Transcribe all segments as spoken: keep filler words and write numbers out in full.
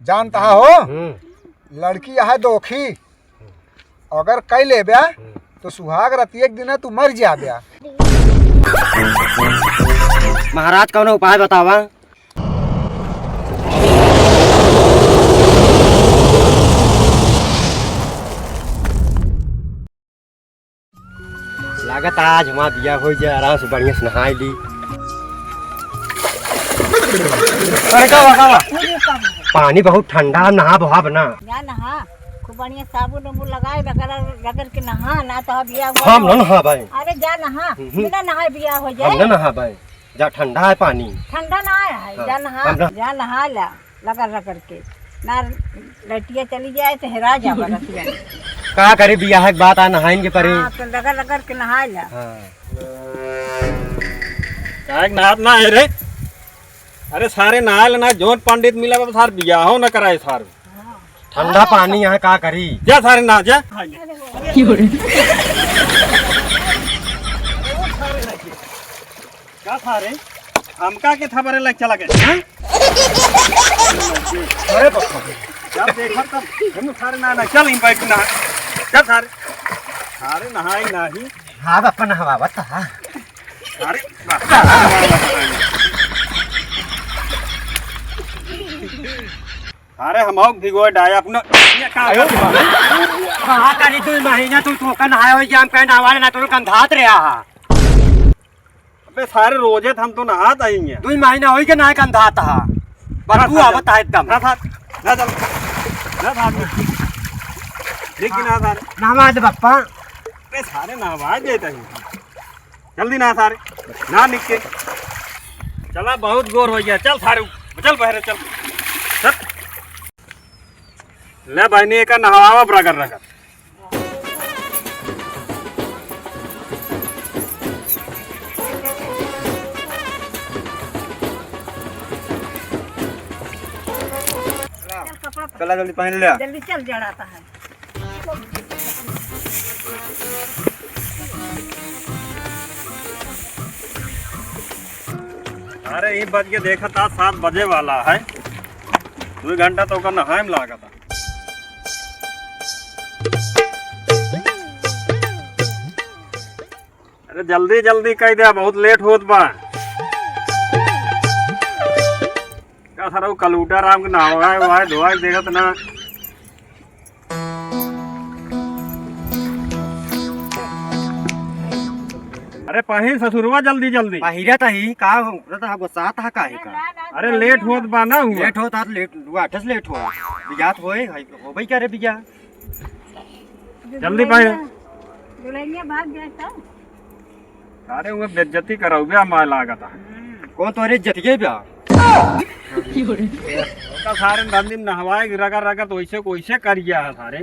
जानत हो? हम्म। लड़की अहै दोखी, अगर कइ लेब्या, हम्म। तो सुहाग रतिया के दिना तू मरि जाब्या। महाराज, कउनो उपाय बतावा। लागत आज हमार बियाह होइ जाए, आराम से बढ़िया से नहाइ ली। अरे का बा, का बा? पानी बहुत ठंडा, नहा बहाब ना। जा नहा, खूब बढ़िया साबुन उबुन लगाए, रगड़, रगड़ के नहा, ना तो बियाह हुआ हम हो। ना नहाबे। अरे जा नहा, हम्म। बिना नहाए बियाह होइ जाए। हम ना नहाबे, जा ठंडा है पानी। ठंडा ना है, हाँ, जा नहा, हम ना जा नहा ला। रगड़ रगड़ के। ना लटिया चली जाए तो हेरा जाबा रतिया में। का करी, बियाह के बाद आ नहाइन के परी। हाँ, तो रगड़ रगड़ के नहाए ला। हाँ। काहे के नहात ना है रे? अरे सारे नहाए ला ना, जौन पंडित मिला बा सार बियाहो ना कराए सार। हाँ। ठंडा पानी है, का करी? जा सारे नहा जा। का सारे? हमका के थबरे लग चला गए, हाँ? अरे बाप रे। जब देखा तब हम सारे ना, ना, चल इन बैठ ना। चल सारे। सारे नहाई नाही। हाँ, बापा नहावा था। अरे, बाप। अरे, हम आउक भिगोए डाय अपना। ये का कर? हाँ, करी दुइ महीना तू तो का नहाए हो, जाम कहीं नहावा ना, तो गंधात रहा। अबे सारे, रोजे त हम तो नहात आई हैं। दुइ महीना होई के ना गंधात हा। बदबू ना, ना, आवत है एकदम। ना, ना, ना, चल। ना, ना, ना। देख के ना, सारे। नहवा दे बप्पा। अबे सारे, नहवा दे तही। जल्दी ना, सारे। ना निक के। चला, बहुत गोर होइ गया। चल, सारे, चल, बहरे, चल। चल। ले, बहिनी, एका नहवावा, रगड़, रगड़। चल, कपड़ा पहन। चला, जल्दी पहन ले। जल्दी चल, जड़ाता है। अरे, ई बज के देखत, आज सात बजे वाला है। दुइ घंटा तो ओकर नहाए में लागत। अरे जल्दी जल्दी कइ द्या, बहुत लेट होत बा। का सारा उ कलूटा राम के नहाए वहाए धोआए देखत ना। अरे पहिर ससुरवा जल्दी जल्दी। पहिरत ही का हो? रत हा गोसात हा काहे का? अरे लेट होत बा ना हुआ। लेट होत हा, लेट हुआ, अठस लेट हो। बियाह होए, होबे करे बियाह। जल्दी पाए। दुल्हनिया भाग जाए तो। अरे वो बेइज्जती कराउबे माय लागत है। कौन तोरे इज्जतिये बा? ओका सारे नदी में नहवाए के रगड़ रगड़ तो वैसे को वैसे कर गया है सारे।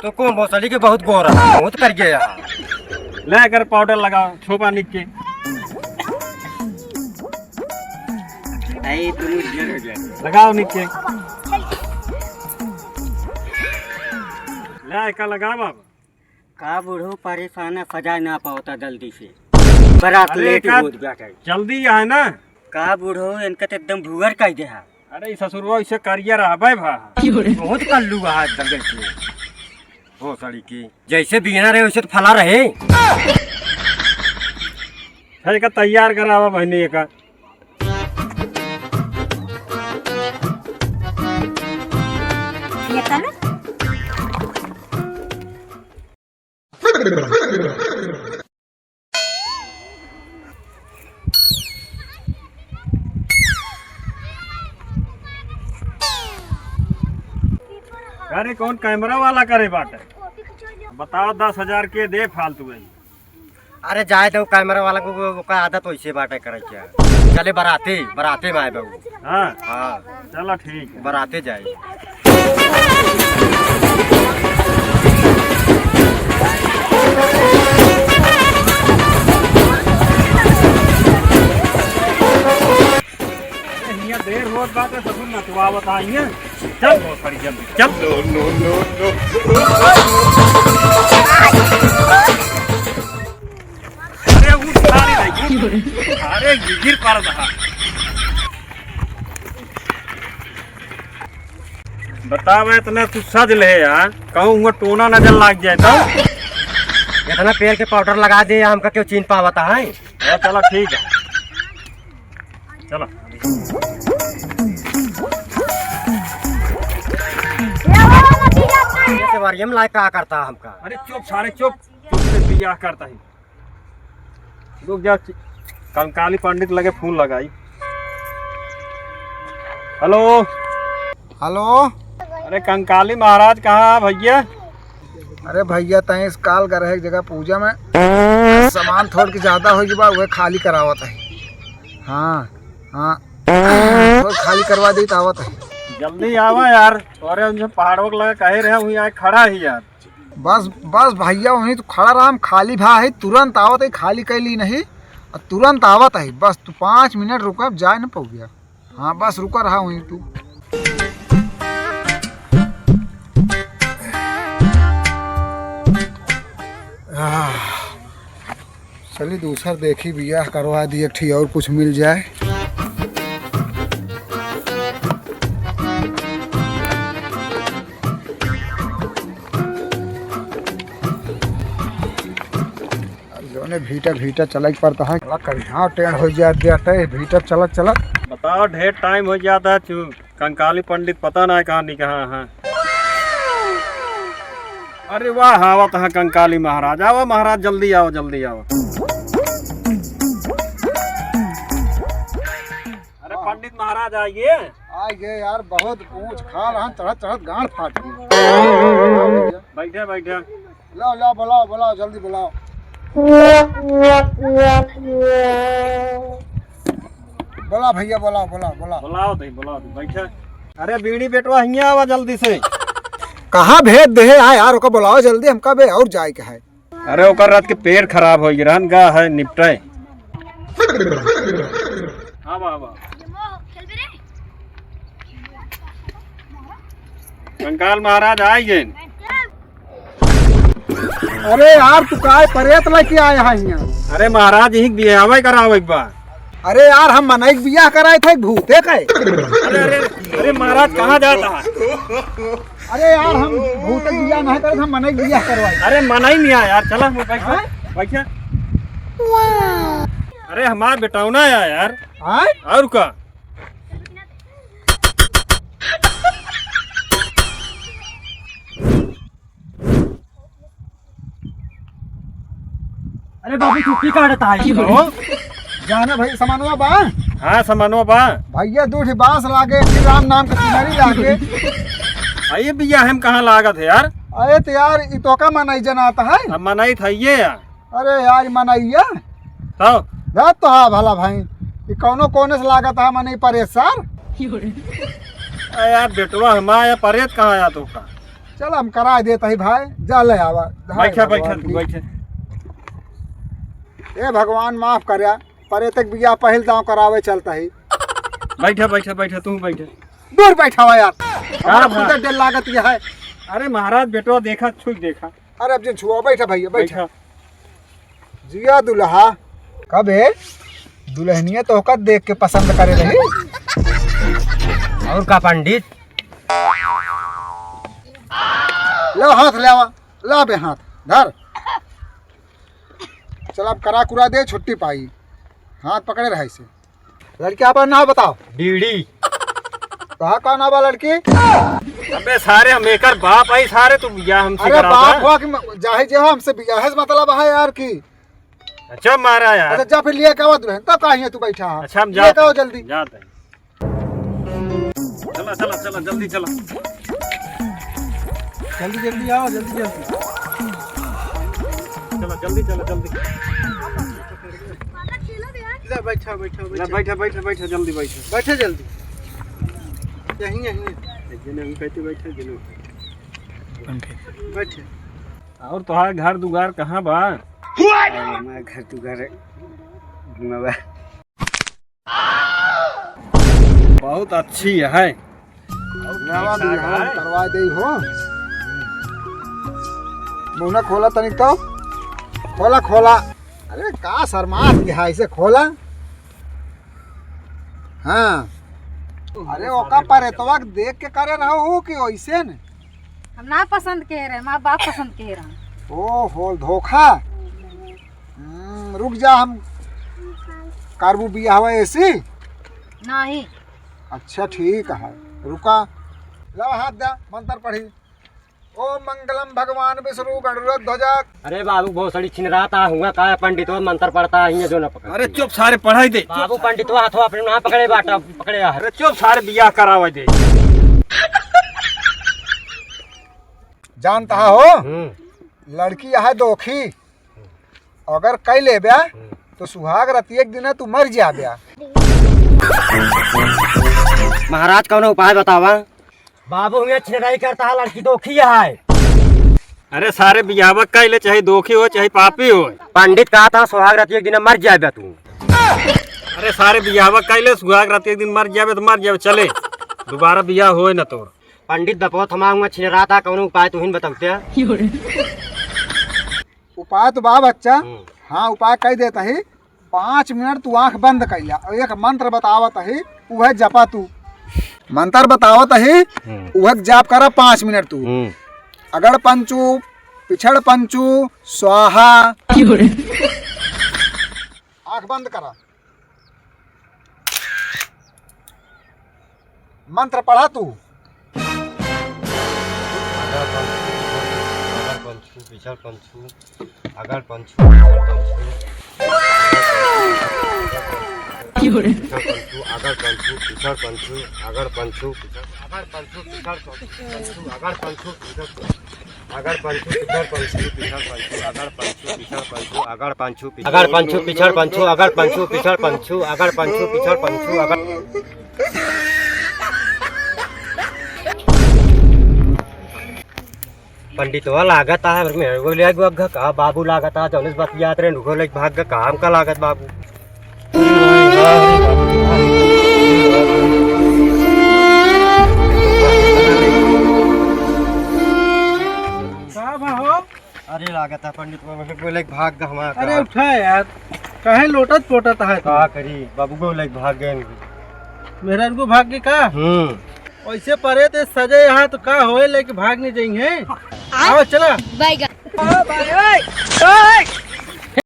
तो कौन भोसड़ी के बहुत गोरा है, बहुत कर गया है। ले कर पाउडर लगाओ, छोपा निक के। लगाओ निक के। ले एका लगा बाबा। का बूढ़ो परेशान है, सजाए ना पावता जल्दी से। बरात अरे लेट का होत बाटे। जल्दी आए ना। का बूढ़ो, इनका तो एकदम भुअर कइ देहा। अरे ई ससुरवा इसे करिया रहबे भा। बहुत कल्लू है एकदम जैसे। भोसड़ी की। जैसे बिना रहे वैसे तो फला रहे। है का तैयार करावा बहिनी का। ये तले? अरे कौन कैमरा वाला करे बाटे? बताओ दस हजार के दे फालतू है। अरे जाए दो कैमरा वाला को, ओका आदत वैसे बाटे करे क्या। चले बराते, बराते में आए बाबू। हाँ। हाँ। चलो ठीक है। बराते जाए। हियाँ देर होत बाटे, ससुर नचवावत आई हैं। चल, बहुत सारी जल्दी, चल। No, no, no, no। अरे, उठ, सारी नहीं, उठ। अरे, गिर पड़ रहा। बतावा, इतना तू सज ले यार, कहूँ हुआ टोना नजर लाग जाए तो। इतना पेड़ के पाउडर लगा दे, हमका क्यों चीन पावता है? हाँ, चलो ठीक है, चलो। ये वाला नतीजा का है। ये से बार ये में लाइक का करता हमका। अरे चुप सारे चुप, चुप से बियाह करता है। रुक जा, कंकाली पंडित लगे फोन लगाई। हेलो। हेलो। अरे कंकाली महाराज कहाँ है भैया? अरे भैया, तैं इस काल गए रहे एक जगह पूजा में, सामान थोड़ के ज्यादा होइ गवा, उहे खाली करावत है। हाँ, हाँ, थोड़ खाली करवा दी तो आवत है। जल्दी आवा यार, अरे उनसे पहाड़ों के लगे कहे रहे, वहीं आए खड़ा ही यार। बस, बस भैया, वहीं तो खड़ा रहा, हम खाली भा है, तुरंत आवत है, खाली कैली नहीं, और तुरंत आवत है। बस तू पाँच मिनट रुका, अब जाए न पउबा। हाँ, बस रुका रहा वहीं तू। आह, चली दूसर देखी, बियाह करवा दी एक ठी और कुछ मिल जाए। अब जौने भीटा भीटा चले के पड़ता है, बड़ा करिहा टेढ़ हो जात बाटे, भीटा चलत चलत। बताओ, ढेर टाइम हो जाता है, चू-, कंकाली पंडित पता ना कहाँ निकहा है। अरे वाह, आवत है कंकाली महाराज, आवा महाराज, जल्दी आवा, जल्दी आवा। अरे पंडित महाराज आइए। आइए यार, बहुत ऊंच खाल है, चढ़त चढ़त गांड फाट गई। बैठे, बैठे। लाओ, लाओ, बुलाओ, बुलाओ, जल्दी बुलाओ। बुलाओ भैया, बुलाओ, बुलाओ, बुलाओ। बुलाओ दे, बुलाओ दे, बैठे। अरे बीड़ी बेटवा, हियाँ आवा जल्दी से। कहाँ भेज दे है यार, ओका बुलाओ जल्दी, हमका बे और जाए के है। अरे ओकर रात के पेट खराब हो गया, रहन गा है निपटे। आवा, आवा। कंकाल महाराज आ गए। अरे यार, तू काय परेत लेके आया है यहाँ? अरे महाराज, यहीं बियाहवा करावे एक बार। अरे यार, हम मनई के बियाह कराए थे, भूते के। अरे, अरे, अरे महाराज, कहाँ जाता है? अरे यार, हम भूते के बियाह नहीं करे, हम मनई के बियाह करवाए। अरे मनई नहीं आया यार, चला, बैठा, हाँ? बैठा। अरे हमार बेटौना आया यार। हाँ? और का? अरे बाबू, तू की काटता है? कहो। जाना भाई, सामानवा बा? हाँ, सामानवा बा। भैया, दू ठी बांस लागे, एक ठी राम नाम के चुनरी लागे। आ, ये बियाह हम कहाँ लागत है यार? अरे तो यार, ई तो का मनई जनाता है? अब मनई था ये यार। अरे यार, ई मनई है? तो? जा तो हाँ भला भाई, ई कौनो कोने से लागत है मनई परेशान? अरे यार, बेटवा हमारा परेत कहाँ आया तो का? चल, हम करा देत ही भाई, जा ले आवा। हाय बैठा, बैठा, भगवान तू की। बैठा। ए भगवान, माफ कर्या, परेत के बियाह पहिल दांव करावे चलता ही। बैठा, बैठा, बैठा, तू बैठा। दूर बैठा हुआ यार, हमारा हाँ। खुद डर लागत यह है। अरे महाराज, बेटवा देखा, छुई देखा। अरे अब जिन छुआ, बैठा भैया, बैठा। बैठा। जिया दुल्हा। कबे दुल्हनिया तोहका देख के पसंद करे रही। और का पंडित? लो हाथ ले आवा, ला बे हाथ धर। चल अब करा कुरा दे, छुट्टी पाई। हाथ पकड़े रहा इसे। लड़की आपन नाव बताओ। डीडी। कहा का नाव बा लड़की? अबे सारे हम एकर बाप आई सारे, तू बियाह हमसे अरे करावत बाप है? हुआ कि म-, जाहे जे हो, हमसे बियाह से मतलब है यार की। अच्छा मारा यार। अच्छा जा फिर लिए का दुल्हन, तब कहाँ है तू बैठा है? अच्छा हम लिए जात का हो जल्दी। जात है। चला, चला, चला, जल्दी चला। जल्दी, जल्दी आओ, जल्दी, जल्दी। चला, जल्दी चला, जल्दी। ले, बैठा, बैठा, ले, बैठा। बैठा, बैठा, बैठा, जल्दी बैठा। बैठे जल्दी। यहीं, यहीं। एक जने हम कहते बैठे, जने। बैठे। और तोहार घर दुआर कहाँ बा? हमार घर दुआर है। बहुत अच्छी है। नवा बियाह करवा दे हो। मुंह ना खोला तनिक तो। खोला, खोला। अरे का शर्मात है, इसे खोला। हाँ। अरे, ओका परेतवा के देख के करे रहो हो कि ओइसे न? हम ना पसंद के रहे, माँ बाप पसंद के रहे। ओहो, धोखा। हम्म, रुक जा, हम करबू बियाहवा ऐसी। नहीं। अच्छा, ठीक है, रुका। लावा हाथ दा, मंत्र पढ़ी। ओम मंगलम भगवान विष्णु गरुड़ ध्वजा। अरे बाबू, बहुत सारी छिनराता हुआ का है, पंडितवा मंत्र पढ़ता है, ये जो ना पकड़। अरे चुप, सारे पढ़ाई दे। बाबू, पंडितवा हाथवा अपने ना पकड़े बाटा, पकड़े आ। अरे चुप, सारे बियाह करावे दे। जानता हो, हम्म। लड़की है दोखी, अगर कई लेब्या, हम्म। तो सुहाग रतिया के दिन तू मर जाब्या। महाराज, कौनो उपाय बतावा। बाबू, हुए छिनराई करता है, लड़की दोखी है। अरे सारे, बियाहवा कइले, चाहे दोखी हो, चाहे पापी हो। पंडित कहा था, सुहाग रात एक दिन मर जाबे तू। अरे सारे, बियाहवा कइले, सुहाग रात एक दिन मर जाबे तो मर जाबे, चले, दोबारा बियाह होए ना तोर। पंडित दपो थमा हुआ छिनराता, कौनो उपाय तुहिन बतौते। उपाय तो बा बच्चा। हम्म। हाँ, उपाय कह देता ही। पाँच मिनट तू आँख बंद कइला और एक मंत्र बतावत ही, उहे जपा तू। मंत्र बतावत ही, हम्म। उहे जाप करा पाँच मिनट तू। हम्म। अगड़ पंचू, पिछड़ पंचू, स्वाहा। आँख बंद करा। मंत्र पढ़ा तू। अगड़ पंचू, अगड़ पंचू, पिछड़ पंचू, अगड़ पंचू, पिछड़ पंचू, पिछड़ पंचू, अगड़ पंचू, पिछड़ पंचू, अगड़ पंचू, पिछड़, अगड़ पंचू, पिछड़ पंचू, अगड़ पंचू, पिछड़ पंचू। अगड़ पंचू, पिछड़ पंचू, पिछड़ पंचू, अगड़ पंचू, पिछड़ पंचू, अगड़ पंचू, पिछड़ पंचू, अगड़ पंचू, पिछड़ पंचू, अगड़ पंचू, पिछड़ पंचू, अगड़ पंडितवा लागत है, मेरे को ले गो अग्घा का बाबू लागत है, जौन इस बतियात रहे, नुको ले भाग गा, काम का लागत बाबू। का बा हो? अरे लागत है पंडित बाबा, फिर बोले भाग गा हमारा अरे का। उठा यार, काहे लोटत पोटत है तू? का करी, बाबू को लेके भाग गए। मेहरारू को भाग के का? हम्म। ऐसे परे ते सजे यहाँ तो का होए, लेके भाग नहीं जाएंगे। आओ चला। बैगन। ओ भाई, ओए, ओए।